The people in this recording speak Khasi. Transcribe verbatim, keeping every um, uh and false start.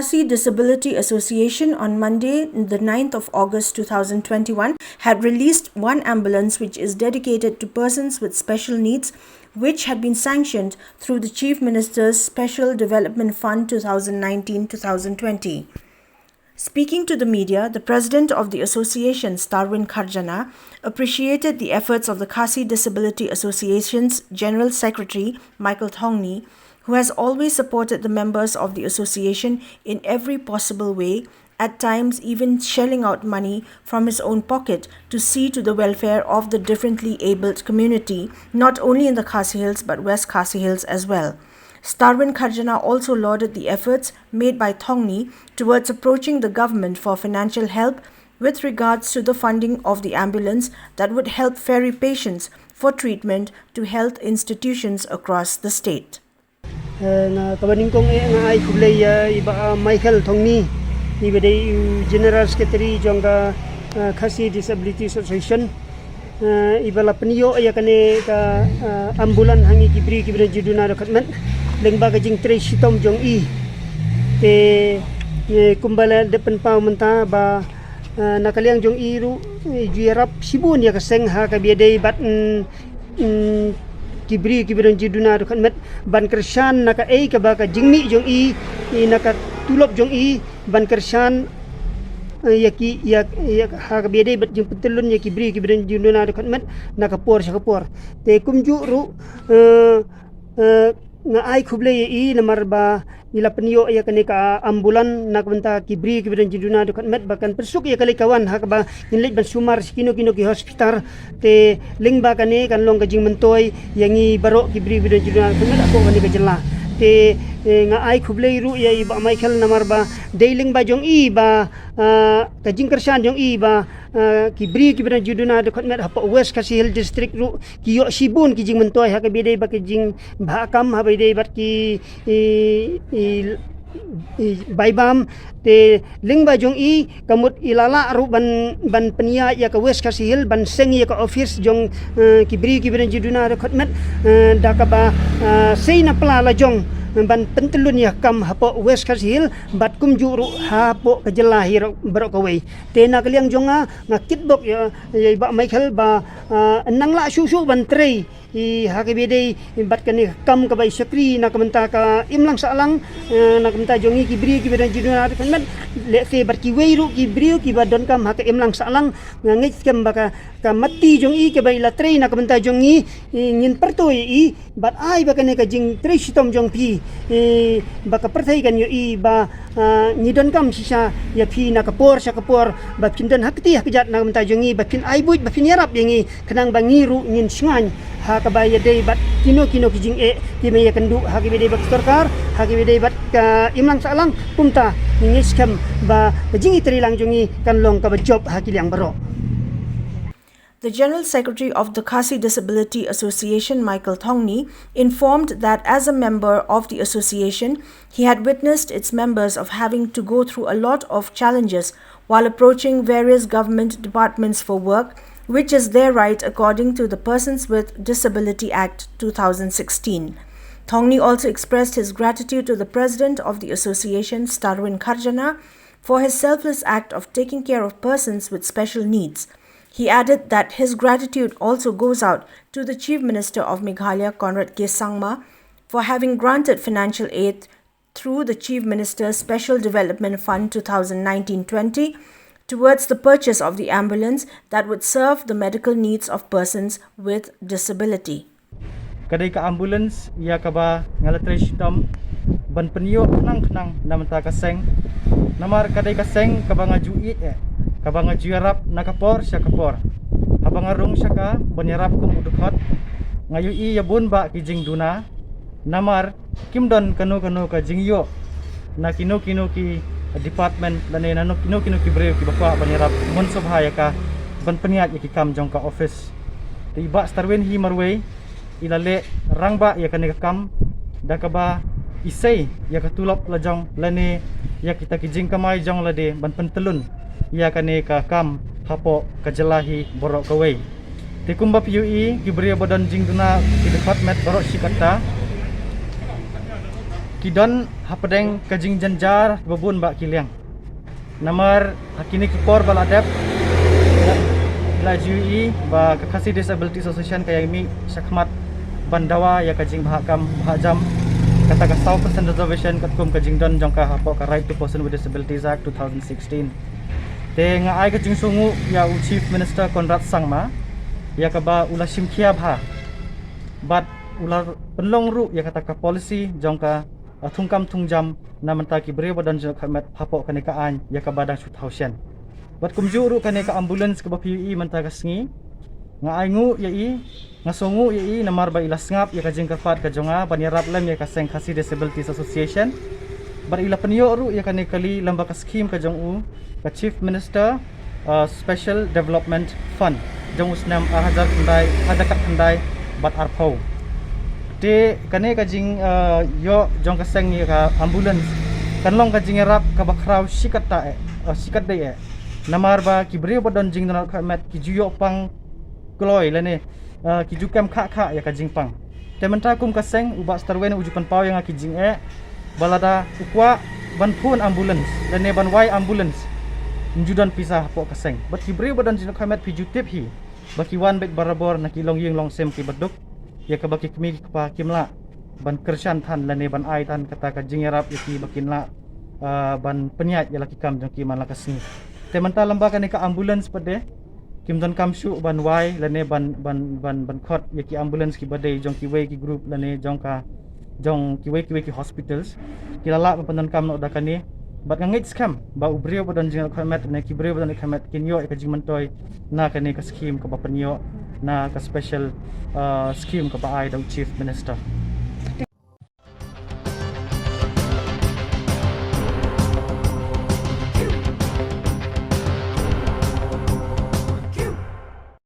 Khasi Disability Association on Monday, the ninth of August two thousand twenty-one, had released one ambulance which is dedicated to persons with special needs, which had been sanctioned through the Chief Minister's Special Development Fund two thousand nineteen two thousand twenty. Speaking to the media, the president of the association, Starwin Kharjana, appreciated the efforts of the Khasi Disability Association's General Secretary, Michael Thongni, who has always supported the members of the association in every possible way, at times even shelling out money from his own pocket to see to the welfare of the differently abled community, not only in the Khasi Hills but West Khasi Hills as well. Starwin Kharjana also lauded the efforts made by Thongni towards approaching the government for financial help with regards to the funding of the ambulance that would help ferry patients for treatment to health institutions across the state. Eh, nga kaba nyngkong eh nga ai khublei ïa i Bah Michael Thongni, iba dei u General Secretary jong ka eh, Khasi Disability Association. Eh, iba la pynïoh ïa kane ka eh, ambulan ha ngi ki briew kiba don jingduna dkhot met lyngba ka jingtrei shitom jong i. Te eh, kumba la dep pynpaw mynta ba eh, na ka liang jong i ruh eh, ju ïarap shibun ïa ka seng ha kaba ïadei bad mm, mm, ki briew kiba don jingduna dkhot met ban kyrshan na kaei kaba ka jingmih jong i, i na ka tulop jong i ban kyrshan eh, ïa ki ïa, ïa ha kaba ïadei bad jingpyntyllun ïa ki briew kiba don jingduna dkhot met na ka por sha ka por. Te kumjuh ruh eh, eh, nga ai khublei ïa i namar ba i la pynïoh ïa kane ka ambulan na ka bynta ki briew kiba don jingduna dkhot met ba kan pynsuk ïa ka leit ka wan ha kaba ngin leit ban sumar sha kino kino ki hospital. Te lyngba kane kan long ka jingmyntoi ïa ngi baroh ki briew kiba don jingduna dkhot met hapoh kane ka jylla. Te eh, nga ai khublei ruh ïa i Bah Michael namar ba dei lyngba jong i ba ah, ka jingkyrshan jong i ba ah, ki briew kiba don jingduna dkhot met hapoh West Khasi Hills District ruh ki ïoh shibun ki jingmyntoi ha kaba ïadei bad ki jingbha kam ha kaba ïadei bad ki i, i, i, bai bam. Te lyngba jong i ka mut i la lah ruh ban ban pynïaid ïa ka West Khasi Hills ban seng ïa ka office jong eh, ki briew kiba don jingduna dkhot met eh, da kaba eh, sei na pla la jong ban pyntyllun ïa ka kam hapoh West Khasi Hills bad kumjuh ruh hapoh ka jylla hi ruh baroh kawei. Te na ka liang jong nga nga kitbok ïa ïa i Bah Michael ba ah, nang lah shuh shuh ban trei i ha kaba ïadei bad kane ka kam kaba i shakri na ka bynta ka imlang sahlang eh, na ka bynta jong ngi ki briew kiba don jingduna dkhot met lehse bad kiwei ruh ki briew kiba donkam ha ka imlang sahlang. Nga ngeit skhem ba ka ka mati jong i kaba i la trei na ka bynta jong ngi i ngin pyrto ïa i bad ai ba kane ka jingtrei shitom jong phi i ba ka pyrthei kan ïohi ba ah, ngi donkam shisha ïa phi na ka por sha ka por ba phin don ha kti ha kjat na ka bynta jong ngi ba phin ai buit ba phin ïarap ïa ngi khnang ba ngi ruh ngin shngaiñ ha kaba ïadei bad kino kino ki jingeh kiba ïakynduh ha kaba ïadei bad ka sorkar ha kaba ïadei bad ka imlang sahlang. Kumta ngi ngeit skhem ba ka jingïatreilang jong ngi kan long kaba jop ha ki liang baroh. The General Secretary of the Khasi Disability Association, Michael Thongni, informed that as a member of the association, he had witnessed its members of having to go through a lot of challenges while approaching various government departments for work, which is their right according to the Persons with Disability Act two thousand sixteen. Thongni also expressed his gratitude to the president of the association, Starwin Kharjana, for his selfless act of taking care of persons with special needs. He added that his gratitude also goes out to the Chief Minister of Meghalaya, Conrad K Sangma, for having granted financial aid through the Chief Minister's Special Development Fund two thousand nineteen twenty towards the purchase of the ambulance that would serve the medical needs of persons with disability. Ka dei ka ambulance ïa kaba nga la trei shitom ban pynïoh khnang khnang na bynta ka seng. Namar ka dei ka seng kaba nga ju ïeit eh, kaba nga ju ïarap na ka por sha ka por. Haba nga rung sha ka ban ïarap kum u dkhot, nga ïohi ïa bun bah ki jingduna. Namar kim don kano kano ka jingïoh na kino kino ki department lane na kino kino ki briew kiba kwah ban ïarap mon sngewbha ïa ka ban pynïaid ïa ki kam jong ka office. Te i Bah Starwin hi marwei i la leh rangbah ïa kane ka kam da kaba i sei ïa ka tulop la jong lane ïa kita ki jingkamai jong lade ban pyntyllun ïa kane ka kam hapoh ka jylla hi baroh kawei. Te kumba phi ïohi ki briew ba don jingduna ki dkhot met baroh shi katta. ki don hapdeng ka jingjynjar ba bun ba ki liang. Namar ha kine ki por ba la dep la ju ïohi ba ka Khasi Disabilities Association ka ïa mih shakhmat ban dawa ïa ka jingbha kam bha jam kata ka saw percent reservation katkum ka jingdon jong ka hapoh ka Right to Person with Disabilities Act two thousand sixteen. Te nga ai ka jingsngewnguh ïa u Chief Minister Conrad Sangma ïa kaba u la shim khia bha bad u la pynlong ruh ïa kata ka policy jong ka, ah, thungkam thungjam na mynta ki briew ba don jingkhmet hapoh kane ka aiñ ïa kaba dang shu thaw shen. Bad kumjuh ruh kane ka ambulance kaba phi ïohi mynta ka sngi, nga ai nguh ïa i, nga sngewnguh ïa i namar ba i la sngap ïa ka jingkyrpad ka jong nga ban ïarap lem ïa ka seng Khasi Disabilities Association. Bad i la pynïoh ruh ïa kane kali lem bad ka skhim ka jong u, ka Chief Minister, uh, Special Development Fund jong u snem ar hajar khyndai, hajar khyndai bad arphew. Te kane ka jing, uh, ïoh jong ka seng ïa ka ambulance kan long ka jingïarap kaba khraw shikatdei eh, uh, shikatdei eh. Namar ba ki briew ba don jingdon khmet ki ju ïoh pang kloi lane, uh, ki ju kem khah khah ïa ka jingpang. Te mynta kum ka seng u Bah Starwen u ju pynpaw ïa nga ki jingeh ba lada u kwah ban phone ambulance lane ban wai ambulance, ym ju don pisa hapoh ka seng. Bad ki briew ba don jingdon khmet phi ju tip hi ba ki wan beit barabor na ki longïing longsem kiba duk ïa kaba ki kmie ki kpa kim lah ban kyrshan than lane ban ai than kata ka jingïarap ïa ki ba kin lah, ah, ban pynïaid ïa la ki kam jong ki man la ka sngi. Te mynta lem bad kane ka ambulance pat de kim donkam shuh ban wai lane ban, ban, ban, ban khot ïa ki ambulance kiba dei jong kiwei ki group lane jong ka, jong kiwei kiwei ki hospitals. Ki la lah ban pyndonkam noh da kane. Bad nga ngeit skhem ba u briew ba don jingdon khmet ne ki briew ba don khmet kin ïoh ïa ka jingmyntoi na kane ka skhim kaba pynïoh na ka special, uh, skhim kaba ai da u Chief Minister.